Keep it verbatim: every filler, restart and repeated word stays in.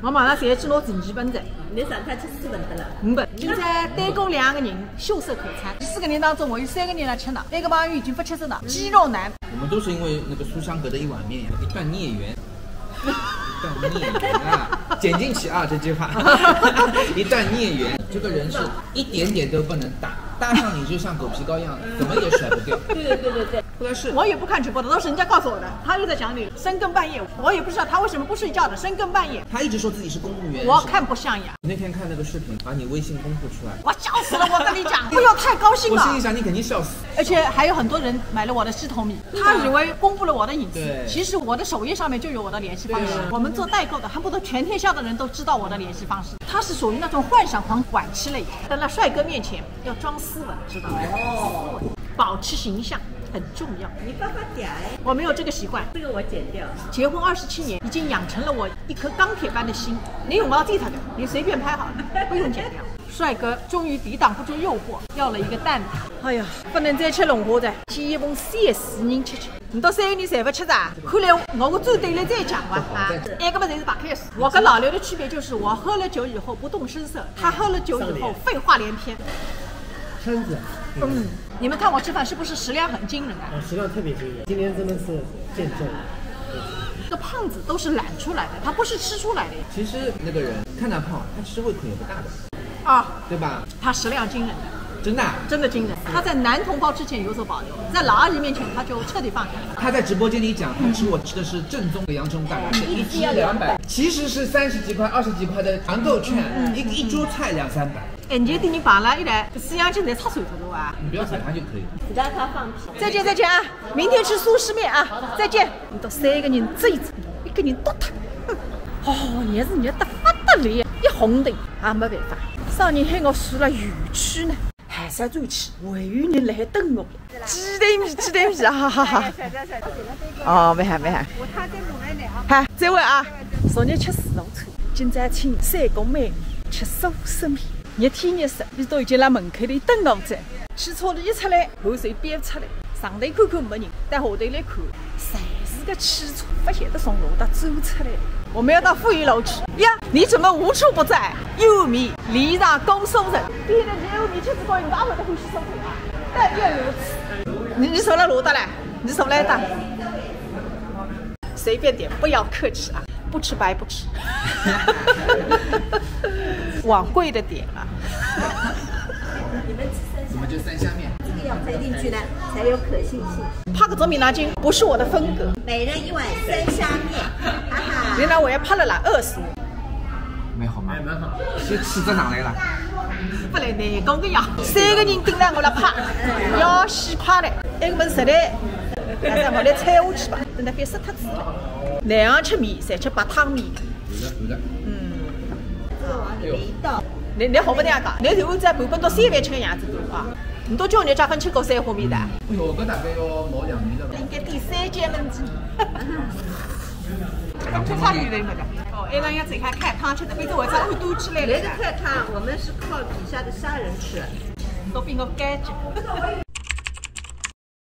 我马上就要去拿成绩本子。侬上趟吃四本的了。五本。今朝单个两个人秀色可餐，四个人当中我有三个人来吃呢，那个朋友已经不吃了呢，肌肉男。我们都是因为那个苏香格的一碗面呀，一段孽缘。一段孽缘啊，剪进去啊，这句话。一段孽缘，这个人是一点点都不能搭，搭上你就像狗皮膏药，怎么也甩不掉。对对对对对。后来是我也不看直播的，都是人家告诉我的。他又在讲你，深更半夜，我也不知道他为什么不睡觉的，深更半夜。他一直说自己是公务员。我看不像呀。那天看那个视频，把你微信公布出来。我笑死了，我跟你讲，不要太高兴了。我心里想，你肯定笑死。而且还有很多人买了我的系统米，他以为公布了我的隐私，对。其实我的首页上面就有我的联系方式。对啊。我们做代购的，恨不得全天下的人都知道我的联系方式。他是属于那种幻想狂，晚期了已经。但在帅哥面前要装斯文，知道吗？哦。斯文，保持形象很重要。你发发嗲哎。我没有这个习惯。这个我剪掉。结婚二十七年，已经养成了我一颗钢铁般的心。你用毛剃他的，你随便拍好了，不用剪掉。帅哥终于抵挡不住诱惑，要了一个蛋挞。哎呀，不能再吃龙虾了，煎一份鲜，四人吃吃。侬到三个人侪勿吃的，看来我个猪对了再讲吧啊！埃个么侪是白开水。我跟老刘的区别就是，我喝了酒以后不动声色，他喝了酒以后废话连篇。撑着。嗯，你们看我吃饭是不是食量很惊人啊？啊，食量特别惊人，今天真的是见证了。这胖子都是懒出来的，他不是吃出来的。其实那个人看他胖，他其实胃口也不大的。啊，对吧？他食量惊人的。真的啊？真的惊人。他在男同胞之前有所保留，在老阿姨面前他就彻底放下了。他在直播间里讲，他吃我吃的是正宗的阳澄湖大闸蟹，一只两百，其实是三十几块、二十几块的团购券，一一桌菜两三百。哎，侬就等于碰着伊拉，思想就侪拆散脱了啊。你不要踩他就可以了。只要他放屁。再见再见啊，明天吃苏式面啊，再见。侬到三个人追着，一个人剁脱，哼，哦，热是热得不得了，一红灯也没办法。啥人喊我住了园区呢？还是要转去，还有人辣海等我。鸡蛋米，鸡蛋米，哈哈哈。哦，没喊，没喊。好，再会啊。昨日吃自助餐，今朝请三个美女吃苏式面，热天热死，伊都已经辣门口里等我着。汽车里一出来，汗水飆出来，上头看看没人，到下头来看，侪是个汽车，勿晓得从哪搭钻出来的。我们要到负一楼去呀，你怎么无处不在？ 有面，脸上光苏人。第一个，你有面吃自家人家会得欢喜苏式啊？但愿如此。你，你坐辣哪搭嘞？你坐辣搭？随便点，不要客气啊，不吃白不吃。往贵的点啊。我们就三鲜面。这个要塞进去的，才有可信性。拍搿种面呢，就不是我的风格。每人一碗三鲜面，哈哈。原来我要拍了啦，饿死我。 蛮好嘛。哎，蛮好。先吃只上来了。勿来呢，讲个呀，三个人盯牢我辣拍，要死拍嘞，埃个么实在，哎呀，我来猜下去吧，等下别说太子了。那样吃面，侪吃白汤面。有的，有的。嗯。再往里面一倒。侬，侬好勿得呀讲，侬就按照盘本到三万吃个样子做啊。侬都叫人家分吃过三货面的。哎呦，搿大概要毛两年了吧。应该第三间门子。 搿做啥有人没得？哦，埃个要自家开汤吃的，反正我只会端起来的。人家开汤，我们是靠底下的虾仁吃。都比我高级。